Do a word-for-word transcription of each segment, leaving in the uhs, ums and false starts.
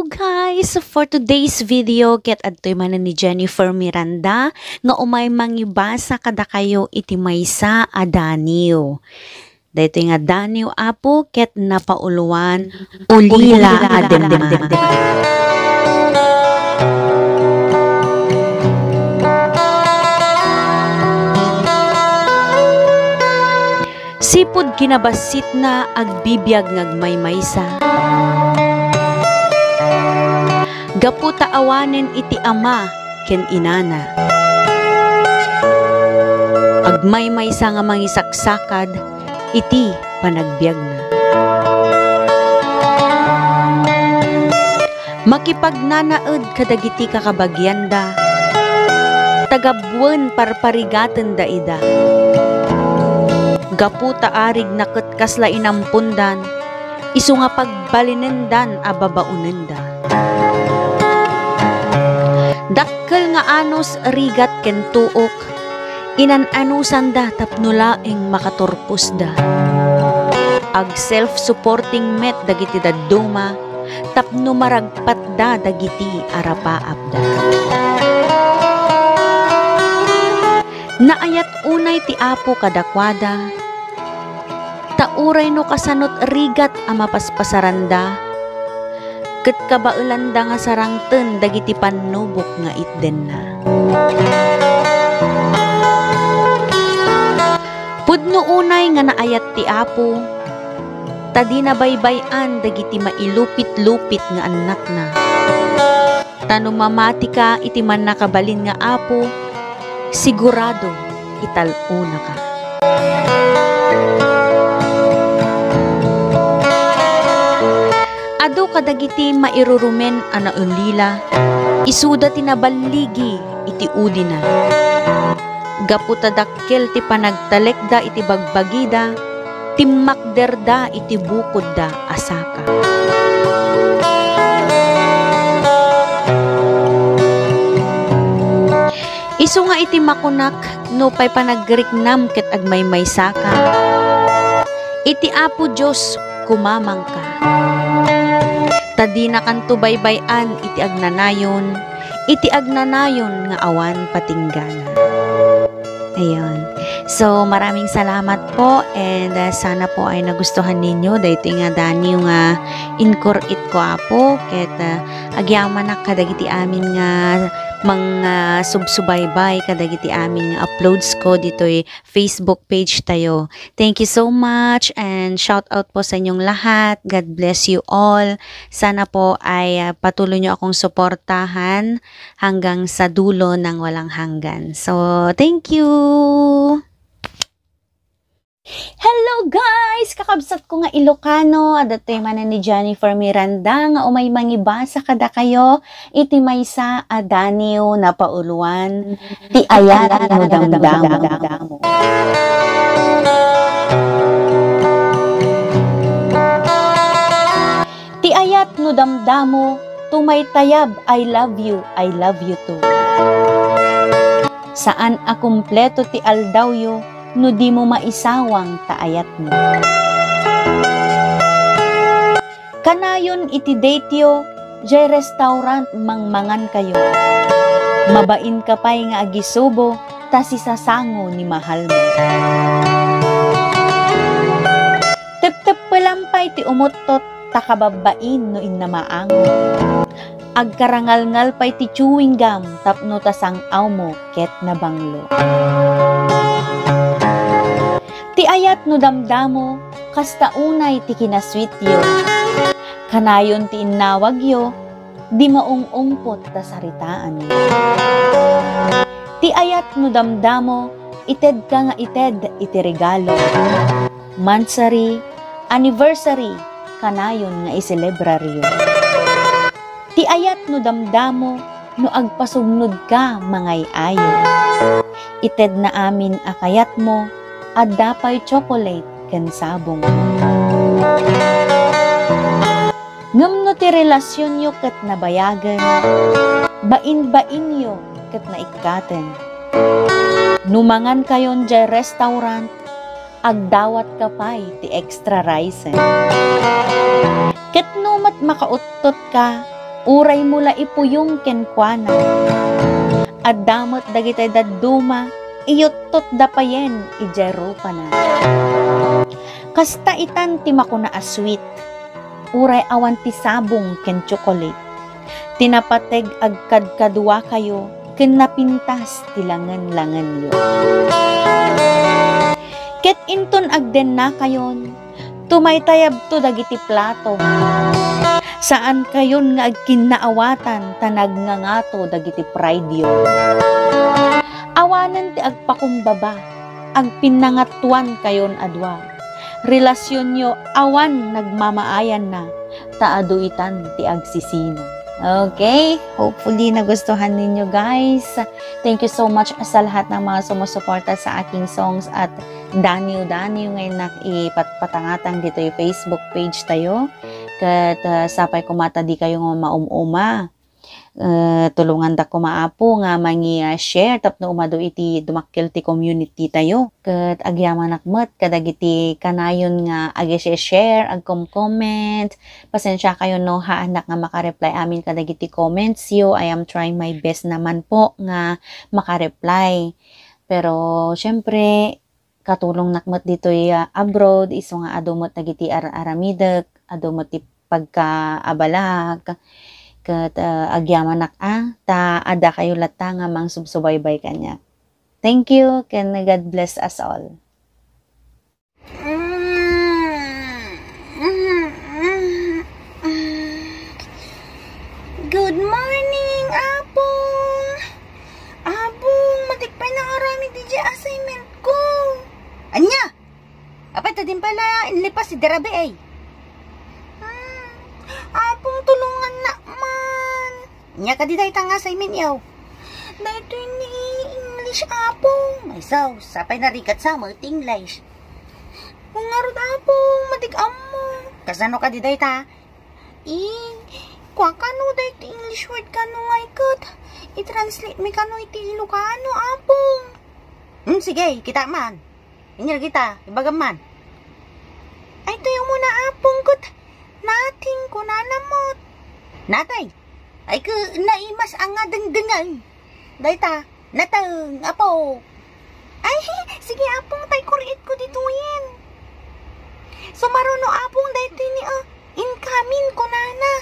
Guys, for today's video, ket adtoy manen ni Jennifer Miranda nga umay mangibasa kadakayo iti maysa a daniw. Daytoy nga daniw, Apo, ket napauloan, ulila a demma. Sipud kinabassitna, agbibiag nga agmaymaysa. Gapu ta awanen iti ama ken inana. Agmaymaysa nga mangisaksakad iti panagbiagna. Makipagnanaed kadagiti kakabagianda, ta gabbuen parparigatenda ida. Gapu ta arigna ket kasla inampondan, isu nga pagbalinendan a babaonenda. Dakkel nga anus, rigat ken tuok, inan-anusanda tapno laeng makaturposda. Ag-self-supporting met dagiti dadduma tapno maragpatda dagiti arapaapda. Naayat unay ti Apo kadakuada, ta uray no kasanot rigat a mapaspasaranda, ket kabaelanda nga sarangten dagiti pannubok nga itdenna. Pudno unay nga naayat ti Apo, ta dina baybay-an dagiti mailupit-lupit nga annakna. Ta no mamatika iti mannakabalin nga Apo, sigurado ital-onaka. Adu kadagiti mairurumen a naulila, isuda ti naballigi iti udina. Gapu ta dakkel ti panagtalekda iti bagbagida, timmakderda iti bukodda a saka. Isu nga iti makunak, nupay panagriknam ket agmaymaysaka, iti Apo Dios kumamangka. Ta dinakanto baybay-an iti agnanayon, iti agnanayon nga awan patinggana. Ayun. So, maraming salamat po, and, ah, sana po ay nagustuhan ninyo daytoy nga daniw nga inkur-itko, Apo, ket, ah, agyamanak kadagiti amin nga mang, ah, subsubaybay kadagiti amin nga uploads ko ditoy Facebook page tayo. Thank you so much and shout out po sa inyong lahat. God bless you all. Sana po ay, ah, patuloy niyo akong suportahan hanggang sa dulo ng walang hanggan. So, thank you! Hello guys! Kakabsat ko nga Ilocano, adda tayo manen ni Jennifer Miranda nga umay mangibasa kadakayo iti maysa a daniw napauluan ti ayat no damdamo. Ti ayat no damdamo, tumaytayab, I love you, I love you too. Saan a kumpleto ti aldawyo no dimo maisawang ta ayatmo. Kanayon iti dateyo, jay restaurant mangmangankayo. Mabainka pay nga agisubo ta sisasango ni mahalmo. Tepteppelam pay ti umuttot ta kababbain no innamaango. Agkarangalngal pay ti chewing gum tapno ta sang-awmo ket nabanglo. Ti ayat no damdamo, kasta unay ti kinasweetyo. Kanayon ti innawagyo, di maung-ungpot ta saritaanyo. Ti ayat no damdamo, itedka nga ited iti regalo. Monthsary, anniversary, kanayon nga iselebraryo. Ti ayat no damdamo, no agpasugnodka mangay-ayo. Itedna amin a kayatmo, adda pay chocolate ken sabong. Ngem no ti relasionyo ket nabayagen, bain-bainyo ket naikkaten. No mangankayon jay restaurant, agdawatka pay ti extra rice. Ket no met makauttotka, Uraymo la ipuyong kenkuana. Adda met dagiti dadduma, iyuttotda payen idiay rupana. Kasta itan ti makuna a sweet, uray awan ti sabong ken tsokolate. Ti napateg agkadkaduakayo ken napintas ti langen-langenyo. Ket inton agdennakayon, tumaytayabto dagiti plato. Saankayon nga agkinnaawatan ta nagngangato dagiti prideyo. Awanen ti agpakumbaba, agpinnangatuankayon a dua. Relasionyo awan nagmamaayanna, ta adu itan ti agsisina. Okay? Hopefully, nagustuhan ninyo, guys. Thank you so much sa lahat ng mga sumusuporta sa aking songs at daniw-daniw nga inak-, ipatpatangatang ditoy Facebook page tayo. Ket, ah, sapay koma ta di kayo nga maum-uma. Eh, tulonganda koma, Apo, nga mangi-, ah, share tapno umadu iti dumakkel ti community tayo. Ket agyamanak met kadagiti kanayon nga agi-share, agkom-comment. Pasensiakayo no haanak nga maka-reply amin kadagiti comments yo. I am trying my best naman po nga maka-reply. Pero, syempre, katulongnak met ditoy, ah, abroad, isu nga adu met dagiti ar-, aramidek, adu met ti pagkaabalak, ket, ah, agyamanak a, ta adda kayo latta nga mangsubsubaybay kaniak. Thank you, ken God bless us all. Good morning, Apong! Apong, matik pay naaramid iti assignment ko. Ania? Apay ta din pala inlipas ti darabi ay. Hmm, Apong, tulongannak man. Ania kadi dayta nga assignment yo? Daytoy ni English, Apong. Ay, sus, sapay narigat sa met ti English. Ngarud, Apong, matik ammo. Kasano kadi dayta? Eh, kua kano daytoy English word kano nga iket? I-translate mi kano iti Ilocano, Apong. Hmm, sige, kita man. Inyal kita, ibagam man. Ay, tayo muna, Apong, ket nothing, kunana met. Nothing? Ay, ke, naimas ang nga dengdengan. Dayta, nothing, Apo. Ay, sige, Apong, tay kuriit ko ditoyen. Sumaruno, Apong, daytoy ni, ah, incoming, kunana.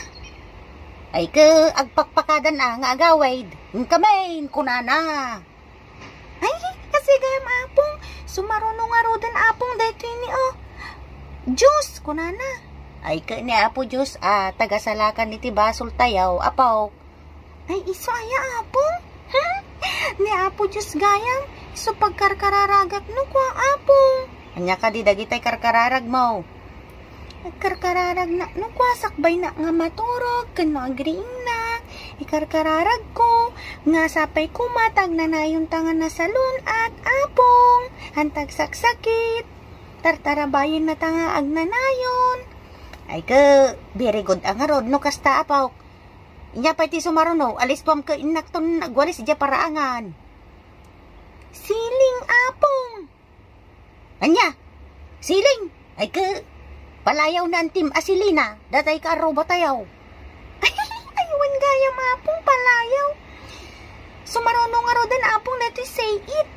Ay, ke, agpakpakadan, ah, nga agawid. Incoming, kunana. Ay, kasi gayam, Apong. Sumaruno ngaruden, Apong, daytoy ni, oh. Diyos, kunana. Ay, ke ni Apo Diyos, ah, tagasalakan iti basol tayo, Apo. Ay, isu aya, Apong? Hmm? Ni Apo Diyos gayam, isu pagkarkararagak no kua, Apong. Ania kadi dagitay karkararag mo? Agkarkararagnak no kua sakbaynak nga maturog ken no agriingnak, ikarkararagko nga sapay koma ta agnanayon ta nga nasalun-at, Apong, anta agsaksakit, tartarabayenna ta nga agnanayon. Ay, ke, very good a ngarud no kasta, Apok. Inya pay ti sumaruno, alistuam ket innakton agwalis idiay paraangan. Siling, Apong! Ania? Siling? Ay, ke, palayaw na antim a silina, datay ka aruba tayaw. Ay, wen gayam, Apong, palayaw. Sumaruno ngaruden, Apong, daytoy say it.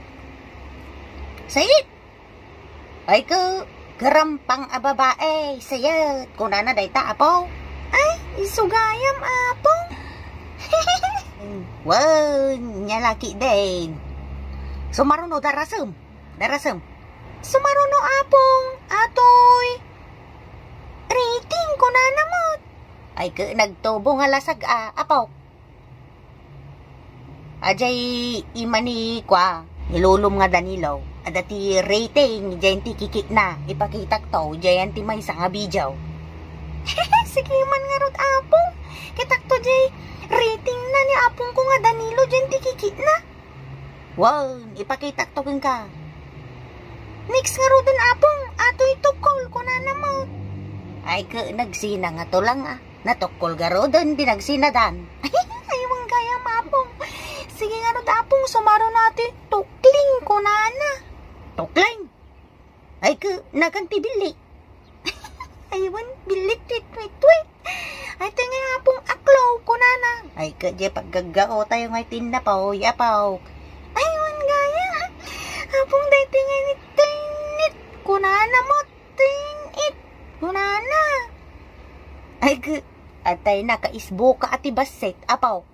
Say it? Ay, ke, karampang a babae, sayet, kunana dayta, Apo. Ay, isu gayam, Apong. Wen, nia laki den. Sumaruno, darasem. Darasem. Sumaruno, Apong, atoy. Rating, kunana met. Ay, ke, nagtubo nga lasag, a, Apo. Ajay ima ni kua, ni lolom nga Danilo. Adda ti rating, jay ti kikitna. Ipakitak to, jay ti maysa nga video. Sige man ngarud, Apong. Kitak to jay rating na ni Apong ko nga Danilo, jay ti kikitna. Wen, ipakitak to kenka. Next ngaruden, Apong, atoy tukol, kunana met. Ay, ke, nagsina nga tulang, a. Natukkol garuden, dinagsinadan. Ay, wen gayam, Apong. Sige ngarud, Apong, sumaruno ti tukling, kunana. Tukling? Ay, ke, nagan ti billi. Ay, wen, billit, tweet, tweet, tweet. Ay, ti nga, Apong, aklaw, kunana. Ay, ket diay paggaggaotayo nga itinnapaw, Apok. Ay, wen gayam. Apong, daytoy nga ni tin-it. Kunana met, tin-it. Kunana. Ay, ket, adtoy nakaisbuka a ti bassit, Apok.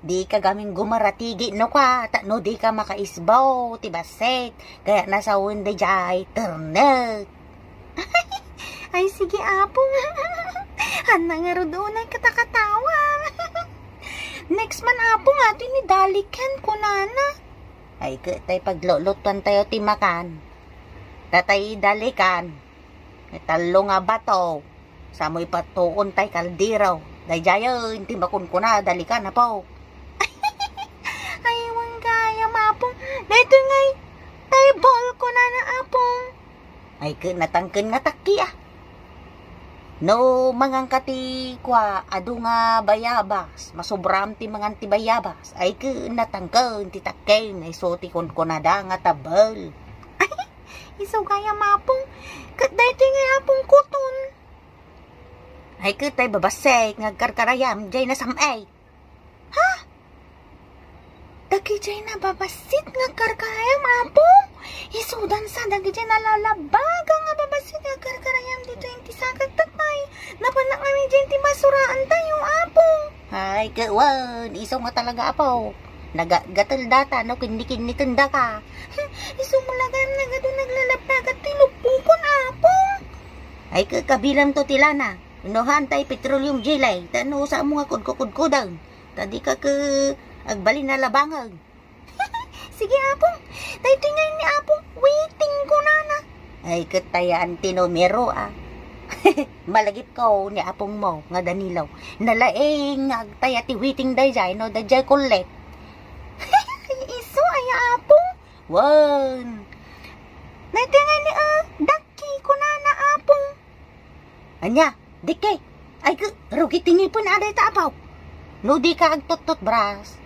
Dika gamin gumaratigi no ka, ta no dika makaisbaw ti bassit, kayatna sawen daydiay ternek. Ay, sige, Apong. Ania ngarud unay katakatawa. Next man, Apong, adtoy ni dalikan, kunana. Ay, ket tay paglulutuantayo ti makan. Tatay dalikan. Tallo nga bato. Samo ipattuon tay kaldero. Daydiayen ti makunkuna, dalikan, Apok. Ay, wen gayam, Apong. Daytoy ngay, tay bol, kunana, Apong. Ay, ket natangken nga takki, a. No, manganka ti kua, adu nga bayabas, masubraam ti mangan ti bayabas. Ay, ket natangken ti takki, nga isu ti kunkunada nga tabel. Isu gayam, Apong. Ket daytoy ngay, Apong, kuton. Ay, ket tay babassit nga agkarkarayam, diay nasam-ay. Ha? Dagidiay nababassit nga agkarkarayam, Apong? Isudansa dagidiay nalalabaga nga babassit nga agkarkarayam ditoy iti sakak, tatay. Napanak ngamin diay ti basuraantayo, Apong. Ay, ket wen, isu nga talaga, Apok. Nagagatel data no kinnikinniten daka. Isu mo la gayam nagadu naglalabaga ti lupokon, Apong. Ay, ket kabilang to ti lana. Inuhan tay petroleum jelly, ta no, samo nga kudkukudkudang. Ta dika ket agbalin a labangen. Sige, Apong. Daytoy ngay ni Apong, witing, kunana. Ay, ket tay antinumero, a. Malagipko ni apongmo nga Danilo. Nalaing nga agtaya ti witing daydiay, no, daydiay kullit. Isu aya, Apong? Wen. Daytoy ngay ni, a, Daki, kunana, Apong. Ania, Diki? Ay, ket rugi ti ngipen a dayta, Apok. No dika agtuttutbras,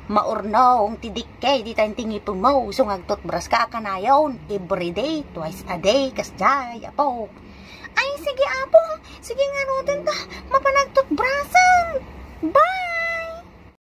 maurnong ti Diki dita ti ngipenmo, isu nga agtutbras ka a kanayon, everyday, twice a day, kasdiay, Apok. Ay, sige, Apong. Sige ngaruden ta, mapan agtutbrasen. Bye!